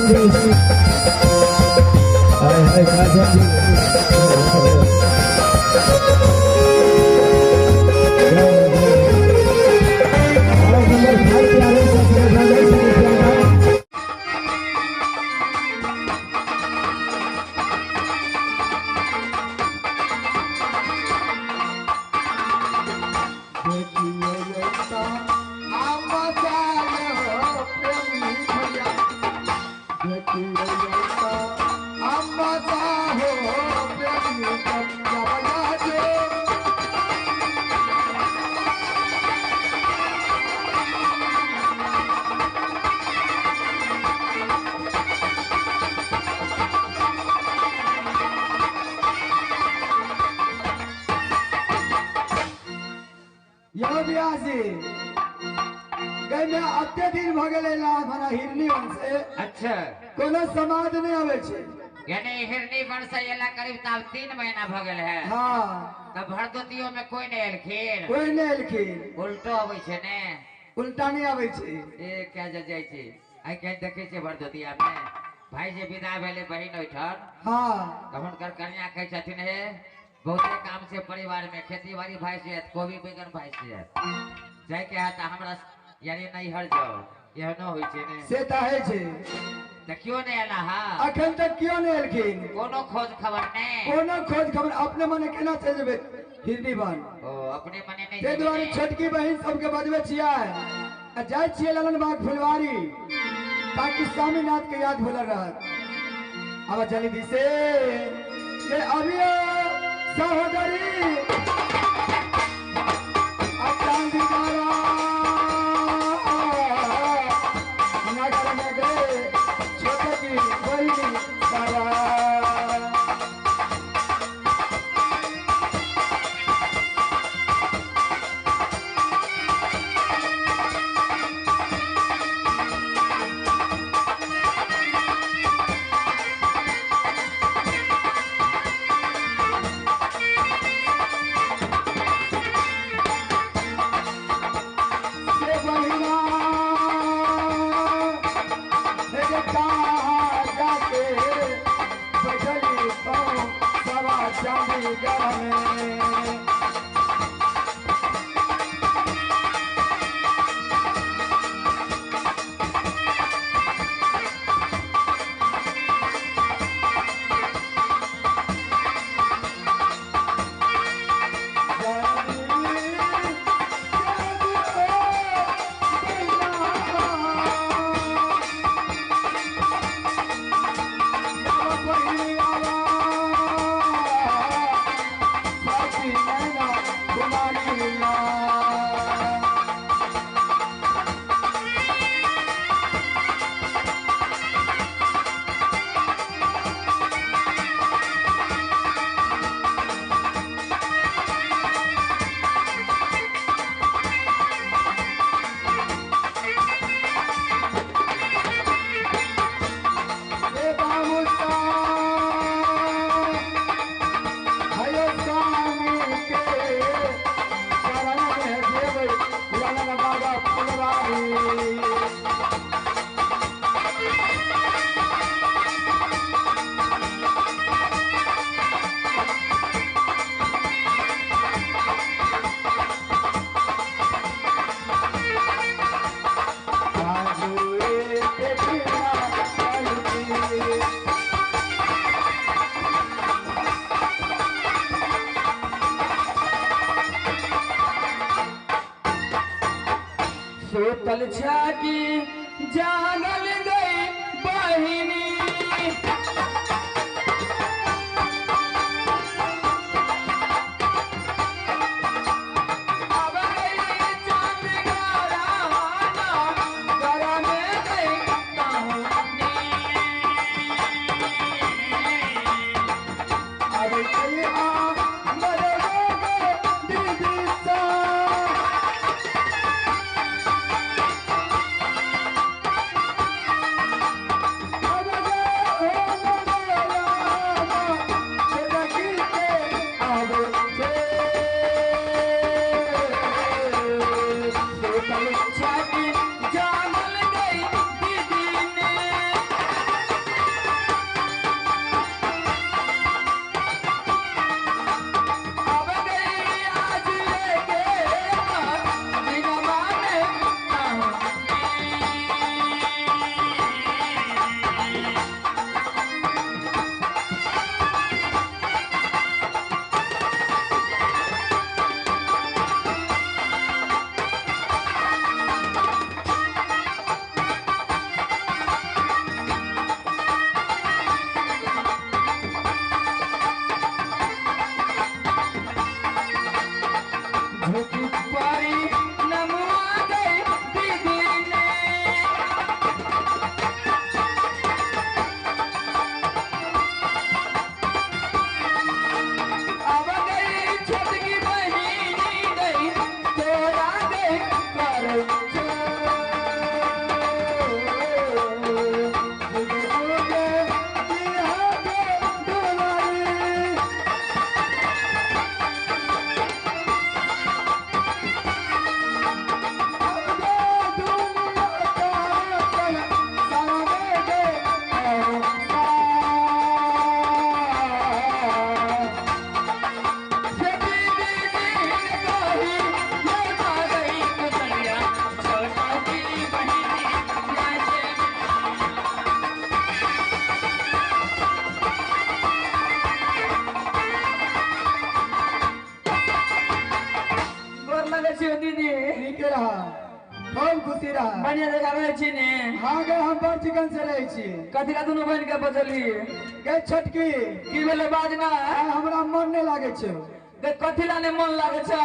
विशेष। हाय हाय काजल जी। और नंबर 5 पे आवे सत्रह। हिरनी वंश। अच्छा, कोनो समाज नहीं आवे छे, यानी हिरनी वंश एला करीब तब 3 महीना भ गेल है। हाँ, तब भरदुतियो में कोई नहीं एलखिन। कोई नहीं एलखिन। उल्टो आवे छे ने? उल्टा नहीं आवे छे। ए क्या जे जाय छे आइ काल्हि देखे छे भरदुतिया में भाई जे विदा भेले बहिन ओहिठाम। हाँ, त हुनकर कन्या कहै छथिन हे बहुते काम छै परिवार में, खेती बाड़ी भाई से कोबी बैगन भाई से जाय के है त हमरा यानी नैहर जाओ, एहनो होइ छै ने? से त है छै। त क्यों नहीं एला? हा, अखन तक क्यों नहीं एलखिन? कोनो खोज खबर नहीं? कोनो खोज खबर। अपने मने केना चलि जेबै हिरनी बन? ओ अपने मने नहीं। ताहि दुआरे छोटकी बहिन सबके बजबै छियै आ जाइ छियै ललन बाग फुलवारी, ताकि स्वामीनाथ के याद भुलल रहत। अब जल्दी से ये अभियो सहोदरी सुतल छाकी जानल गई बहिनी, अब गई चांद गराना गरा में गई कहानी। अब गई आ मरे गए दीदी सा। अब गए झुकी परी नमुआ गई दीदी ने। अब गई छोटकी बहिनी गई तोरा गई कर नीके रहा, खूब खुशी रहा, बढ़िया जगह रहे छी ने। हाँ गे, हम बड़ चिकन से रहे छी। कथी ला दुनू बहिन के बजली गे छोटकी? की भेलै बाजना? हमरा मन नहीं लागे छौ। गे कथी ला नहीं मन लागे छौ?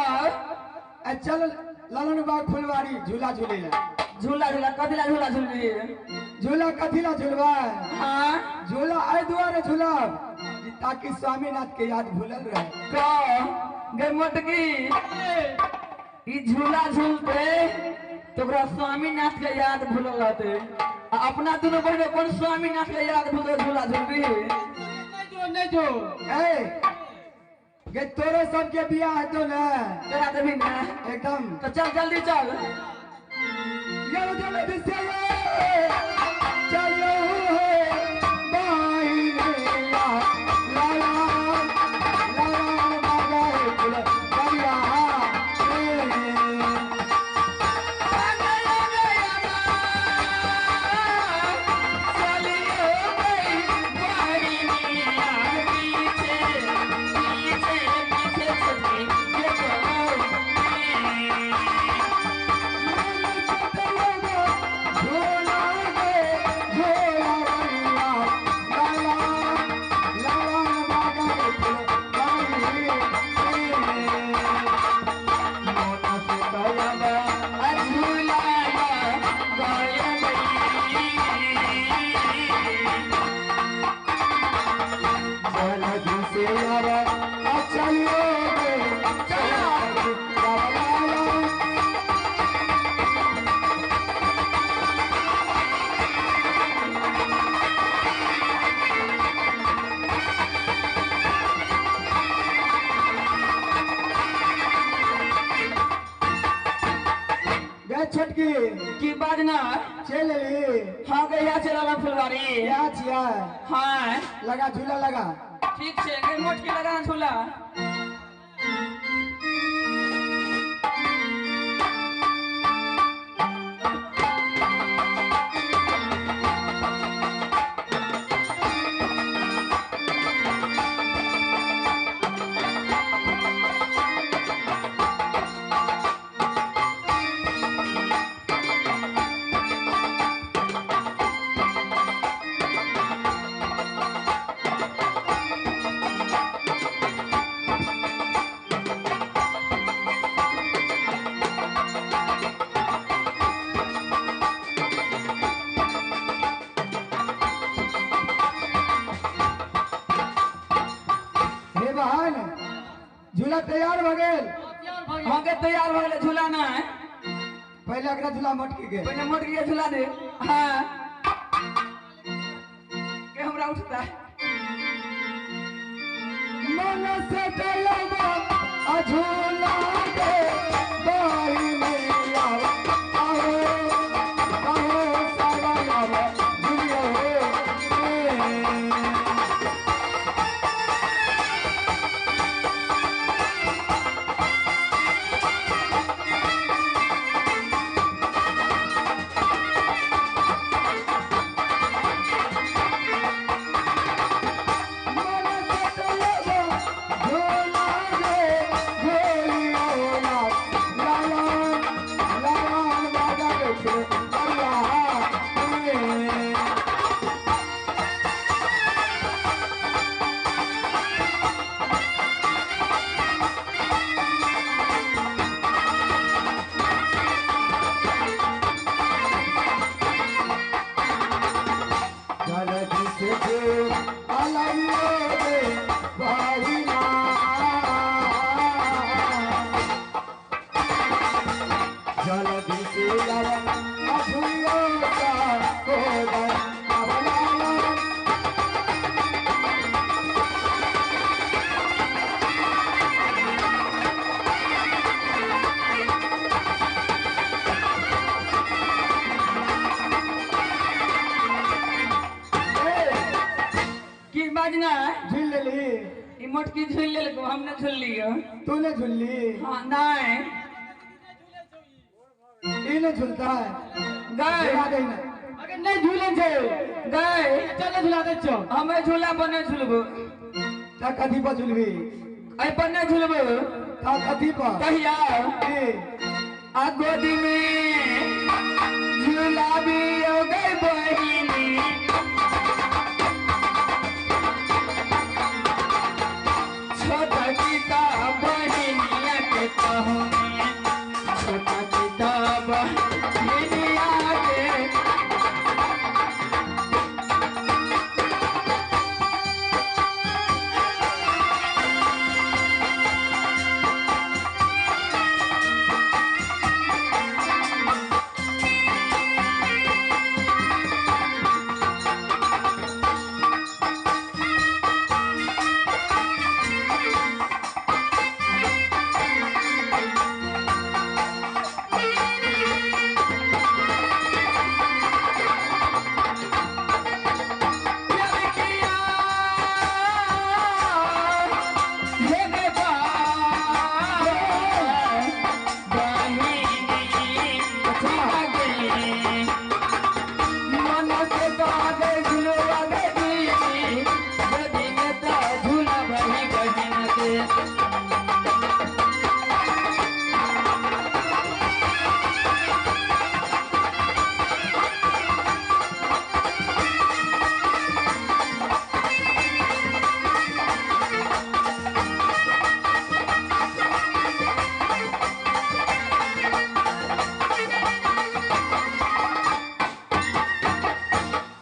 आ चल ललन बाग फुलवारी झूला झूले ला। झूला झूला कथी ला झूला झूलबी? झूला कथी ला झूलबा? हाँ झूला एहि दुआरे झूलब ताकि स्वामीनाथ के याद भूलल रहे। क गे मोटकी, ई झूला झूलते तो ओकरा स्वामीनाथ के याद भूलल रहते। आ अपना दुनू बहिन कोन स्वामीनाथ के याद भूलल झूला झूलबी? नहीं जो नहीं जो ए गे तोरे सबके बियाह हेतौ ने, करा देबी ने एकदम। तो चल जल्दी चल। यो जल्दी से चलो हे बाहिनिया लाला लाला बागा फुल करिया। छोटकी की बाजना? चल ली। हाँ गया चला फुलवारी। या छिया? हाँ लगा झूला लगा। ठीक छे गे मोटकी लगा झूला। झूला तैयार भ गेल? हाँ के तैयार भ गेल झूला ना। पहले अगला झूला मोटकी के। पहले मोटकी के झूला दे। हाँ के हमरा उठता है। मन से डलवा झूला दे बाई मैया आओ आओ सारा आवा झूलियो हे। झूला दे झूलियो। हम ने झुललियो। तू ने झुलली? हाँ नहीं ई ने झुलता है गए झुला दे ना। अगर नहीं झूले छे गए चल झुला दे छो। हमें झूला पर नहीं झुलबो। ता कथी पर झुलबी? ऐ पर नहीं झुलबो। ता कथी पर? कहिया ए आ गोदी में झुलाबी ओ गई बहिनी। छोटा किता बहिनिया के कहूँ, छोटा किता बहिनिया के।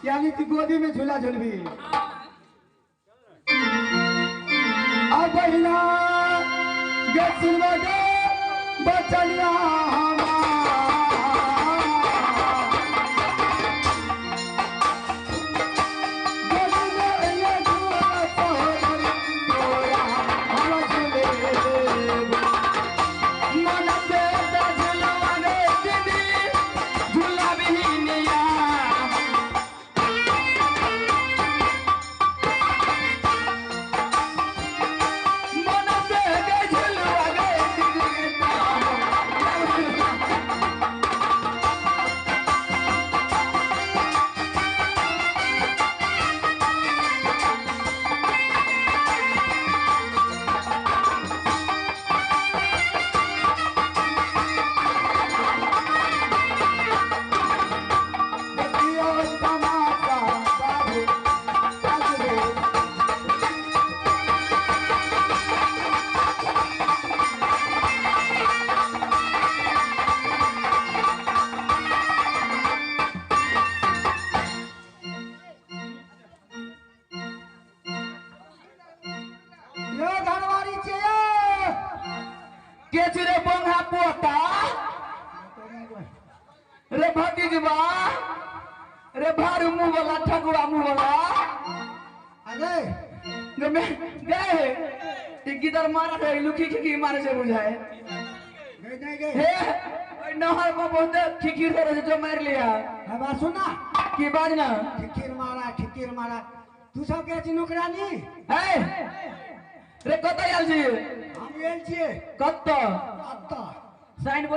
यानी कि गोदी में झूला झुलबी। अब बहिना गे सुनवा गे बचनिया रे भतीजबा रे भारू मुंह वाला ठकुरा मुंह वाला। अरे गए ई गिदर मारा रे लुखी खिखी मारे से बुझाए गए नहीं गए। हे ओइ नहर पर बहुत खिखी रे जो मार लिया। हां बात सुन ना की बात ना। खिखीर मारा खिखीर मारा तू सब के छी नौकरानी हे रे कत आयल छी? हम आयल छी कत अत साइन बोर्ड।